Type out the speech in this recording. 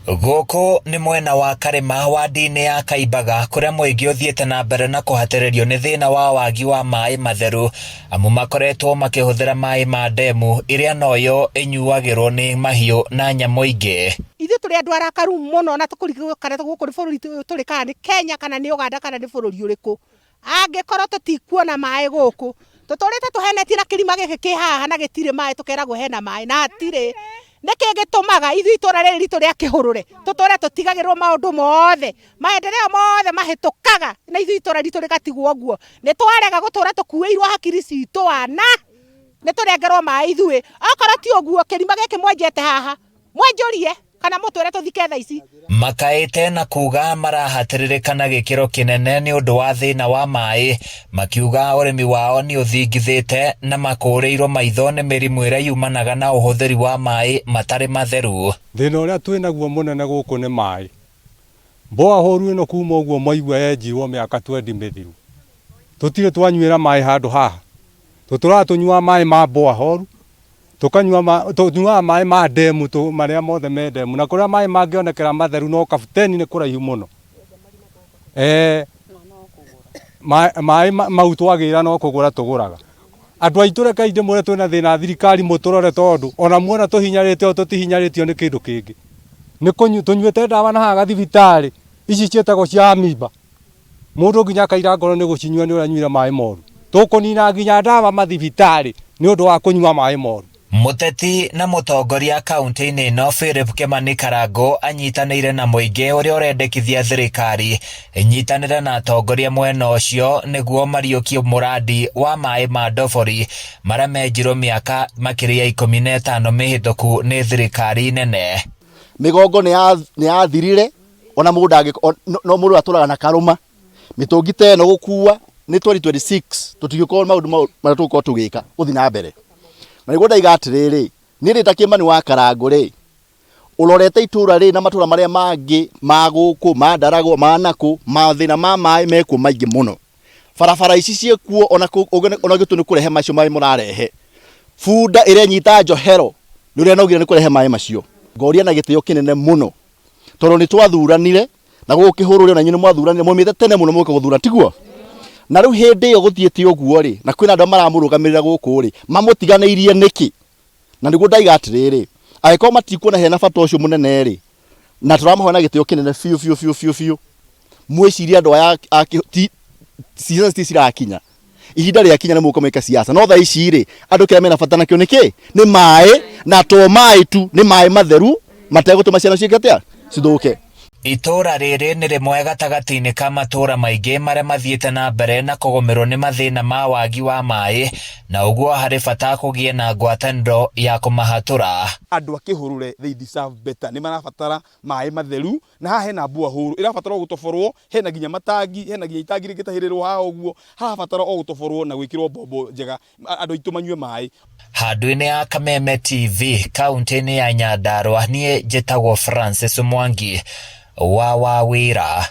Gũkũ nĩ mwena wa Karĩma wadi-inĩ ya Kaimbaga kũrĩa mũingĩ ũthiĩte na mbere na kũhatĩrĩrio nĩ thĩna wa wagi wa maĩ matheru amu makoretwo makĩhũthĩra maĩ ma ndemu ĩrĩa noyo ĩnyuagĩrwo nĩ mahiũ na nyamũ ingĩ. Ithuĩ tũrĩ andũ arakaru mũno na tũkũrigwo kana gũkũ nĩ bũrũri tũrĩ kana nĩ Kenya kana nĩ Uganda kana nĩ bũrũri ũrĩkũ. Angĩkorwo tũtikuona maĩ gũkũ, tũtũrĩte tũhenetie na kĩrima gĩkĩ kĩ haha na gĩtirĩ maĩ tũkeragwo hena maĩ na hatirĩ. Nĩkĩ gĩtũmaga ithuĩ itũra rĩrĩ ritũ rĩa Kĩhũrũre tũtũre tũtigagĩrwo maũndũ mothe, maendeleo mothe mahĩtũkaga na ithuĩ itũra ritũ rĩgatigwo ũguo. Nĩ twarega gũtũra tũkuĩirwo hakiri citũ wana, nĩ tũnengerwo maĩ ithuĩ. Okorwo ti ũguo kĩrima gĩkĩ mwenjete haha, mwenjũrie kana mũtwĩre tũthike thaa ici. Makaĩte na kuuga marahatĩrĩrĩka na gĩkĩro kĩnene nĩ ũndũ wa thĩna wa maĩ, makiuga ũrĩmi wao nĩ ũthingithĩte na makũũrĩirwo maitho nĩ mĩrimũ ĩrĩa yumanaga na ũhũthĩri wa maĩ matarĩ matheru. Thĩna ũrĩa twĩ naguo mũnene gũkũ nĩ maĩ. Borehole ĩno kuma ũguo mwaigua yenjirwo mĩaka twendi mĩthiru, tũtirĩ twanyuĩra maĩ handũ haha. Tũtũraga tũnyuaga maĩ ma borehole Tũkanyua ma, tũnyuaga maĩ ma ndemu tũ, marĩa mothe me ndemu, na kũrĩa maĩ mangĩonekera matheru no Kapteni nĩ kũraihu mũno. Eh, maĩ mau twagĩra no kũgũra tũgũraga. Andũ aitũ rekei ndĩmwĩre twĩna thĩna thirikari mũtũrore tondũ ona muona tũhinyarĩte ũũ tũtihinyarĩtio nĩ kĩndũ kĩngĩ. Nĩ kũnyua, tũnyuĩte ndawa na haha gathibitarĩ, ici ciĩtagwo cia amimba. Mũndũ nginya akaira ngoro nĩ gũcinyua nĩ ũrĩa anyuire maĩ moru. Tũkũnina nginya ndawa mathibitarĩ nĩ ũndũ wa kũnyua maĩ moru. Mũteti na mũtongoria kauntĩ-inĩ ĩno Philip Kĩmani Karangũ anyitanĩire na mũingĩ ũrĩa ũrendekithia thirikari ĩnyitanĩre na atongoria mwena ũcio nĩguo mariũkie mũrandi wa maĩ ma ndobori marĩa menjirwo mĩaka makĩria ya 15 mĩhĩtũku nĩ thirikari nene. Mĩgongo nĩ yathirire ona mũndũ ndangĩ no mũndũ atũraga na karũma mĩtũngi ta ĩno gũkua nĩ 2026 tũtingĩkorwo maũndũ marĩa tũgũkorwo tũgĩka gũthiĩ na mbere na nĩguo ndaiga atĩrĩrĩ niĩ ndĩ ta Kĩmani wa Karangũ rĩ ũrorete itũra rĩ na matũra marĩa mangĩ ma gũkũ ma Ndaragwa ma nakũ mathĩna ma maĩ mekuo maingĩ mũno barabara ici ciĩkuo ona ona gĩtũ nĩ kũrehe macio maĩ mũrarehe bunda ĩrenyita njohero nĩ ũrĩa nogire nĩ kũrehe maĩ macio ngoria na gĩtĩo kĩnene mũno tondũ nĩ twathuranire na gũkũ kĩhũrũre ona inyuĩ nĩ mwathuranire mwaumĩte tene mũno mũgoka gũthura tiguo na rĩu hĩndĩ ĩyo gũthiĩte ũguo rĩ na kwĩna andũ arĩa maramũrũgamĩrĩra gũkũ rĩ mamũtiganĩirie nĩkĩ na nĩguo ndaiga atĩrĩrĩ angĩkorwo matikuona hena bata ũcio mũnene rĩ na tũramahoya na gĩtĩo kĩnene biũ biũ biũ biũ biũ mwĩcirie andũ aya a ti ciaca ti cirakinya ihinda rĩakinya nĩ mũgũka mwĩke siasa no thaa ici rĩ andũ kĩrĩa mena bata nakĩo nĩ kĩ nĩ maĩ na to maĩ tu nĩ maĩ matheru mategũtũma ciana ciĩke atĩa cithũke. Itũũra rĩrĩ nĩ rĩmwe gatagatĩ-inĩ ka matũũra maingĩ marĩa mathiĩte na mbere na kũgũmĩrwo nĩ mathĩna ma wagi wa maĩ, na ũguo harĩ bata kũgĩe na ngwatanĩro ya kũmahatũra. Andũ a Kĩhũrũre they deserve better, nĩ marabatara maĩ matheru na haha hena borehole ĩrabatara o gũtoborwo, hena nginya matangi, hena nginya itangi rĩngĩtahĩrĩrwo haha ũguo, harabatara o gũtoborwo na gwĩkĩrwo mbombo njega andũ aitũ manyue maĩ. Handũ-inĩ ya Kameme TV kauntĩ-inĩ ya Nyandarua, niĩ njĩtagwo Francis Mwangi wa Wawĩra.